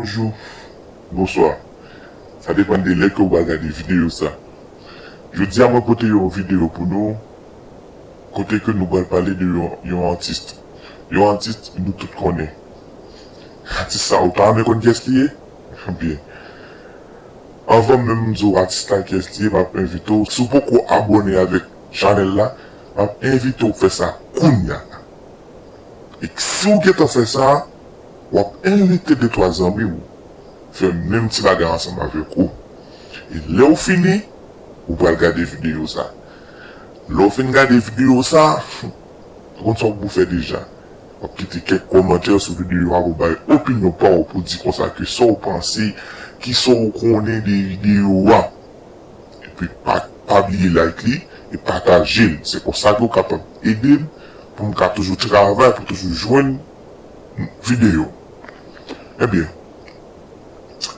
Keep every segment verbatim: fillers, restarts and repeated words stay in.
Bonjou, bonswa. Sa depann de lè ke w pral gade videyo sa. Jodi a mwen pote yon videyo pou nou, kote ke nou pral pale de yon, yon atis. Yon atis nou tout konnen. Atis sa, ou ta renmen konn kiyès li ye? Byen. Anvan menm m di w atis la kiyès li ye, m ap envite w, si w poko abòne avèk chanèl la, m ap envite w fè sa kounya. E si w gentan fè sa, w ap envite de twa zanmi w fè menm ti bagay ansanm avèk ou. E lè w fini, ou pral gade videyo sa. Lè w fin gade videyo sa, ou konn sa w pou fè deja. W ap kite kèk kòmantè sou videyo a pou bay opinyon pa w, pou di konsa ke sa w panse, kisa w konnen de videyo a. Epi pa, pa bliye like li e pataje l. Se konsa ke w kapab ede m pou m ka toujou travay, pou toujou jwenn videyo. Ebyen,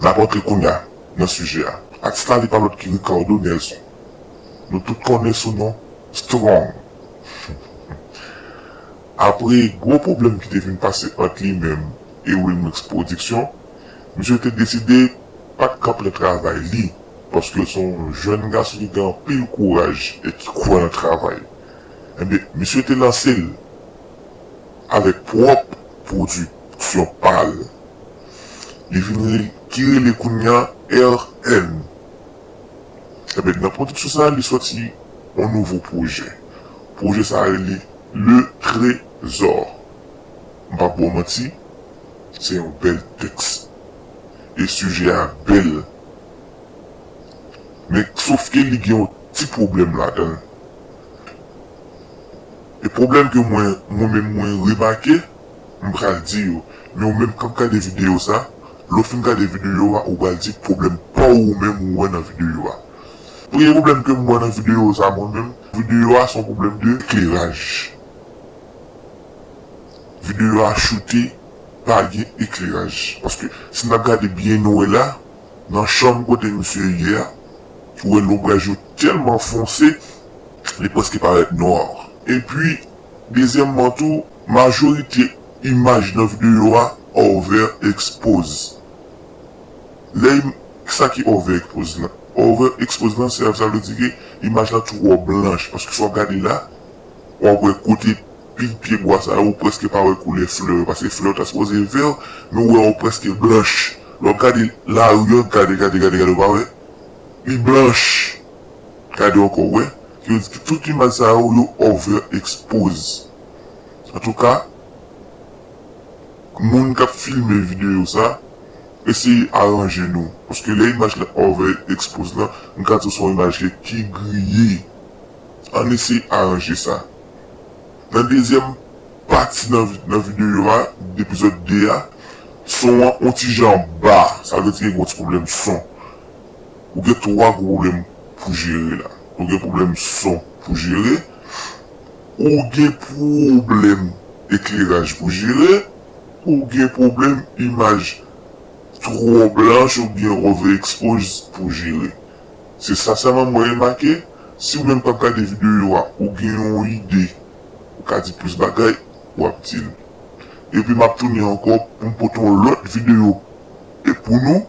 n ap antre kounya nan sijè a. Atis la, li pa lòt ke Ricardo Nelson. Nou tout konnen sou non Strong. Apre gwo pwoblèm ki te vin pase ant li menm e Wilmix Production, misye te deside pa t kanpe nan travay li, paske l se yon jèn gason ki gen anpil kouraj e ki kwè nan travay. Ebyen, misye te lanse l avèk pwòp pwodiksyon pa l. Li vin rele, ki rele kounya R N. Ebyen, nan pwodiksyon sa a, li sòti yon nouvo pwojè. Pwojè sa a rele Le Trésor. M p ap ba w manti, se yon bèl tèks. E sijè a bèl. Men, sof ke li gen yon ti pwoblèm ladan l. E pwoblèm ke mwen, mwen menm mwen remake, m pral di yo. Men ou menm k ap gade videyo sa, lè w fin gade videyo a, ou pral di pwoblèm pa w ou menm ou wè nan videyo a. Premye pwoblèm ke m wè nan videyo sa mwen menm, videyo a se yon pwoblèm de ekleraj. Videyo a choute, pa gen ekleraj. Paske si n ap gade byen nwè la, nan chanm kote misye ye a, ou wè lonbraj yo tèlman fonse, li prèske parèt nwa. Epi, dezyèmman tou, majorite imaj nan videyo a overexpose. Lè im-, sa ki overexpose lan? Overexpose lan, se, sa vle di ke imaj lan twò blanch, paske si w ap gade la, w ap wè kote pi pyebwa sa yo, ou prèske pa wè koulè flè yo, paske flè yo ta sipoze vè, men ou wè yo prèske blanch. Lè w ap gade lari an, gade, gade, gade, gade, ou pa wè? Li blanch. Gade ankò, ou wè? Ki vle di ke tout imaj sa yo, yo overexpose. Antouka, moun k ap filme videyo sa, eseye aranje nou. Paske lè imaj lan overexpose lan, m ka di w se yon imaj ki, ki griye. Ann eseye aranje sa. Nan dezyèm pati nan vi-, nan videyo a, epizòd de a, son an yon ti jan ba. Sa vle di gen yon ti pwoblèm son. Ou gen twa gwo pwoblèm pou jere la. Ou gen pwoblèm son pou jere, ou gen pwoblèm ekleraj pou jere, ou gen pwoblèm imaj twò blanch oubyen overexpose pou jere. Se sa sèlman mwen remake, si ou menm k ap gade videyo a, ou gen yon ide, ou ka di plis bagay, w ap di l. Epi m ap tounen ankò pou m pote yon lòt videyo e pou nou.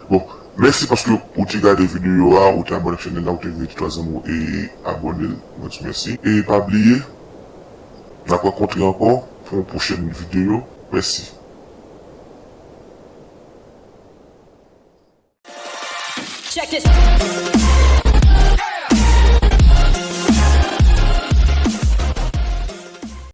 Bon, mèsi paske ou te gade videyo a, ou te abòne ak chanèl la, ou te envite twa zanmi w e abòne l. Mwen di mèsi. E pa bliye, n ap rankontre ankò pou yon pwochèn videyo. Mèsi. Check this.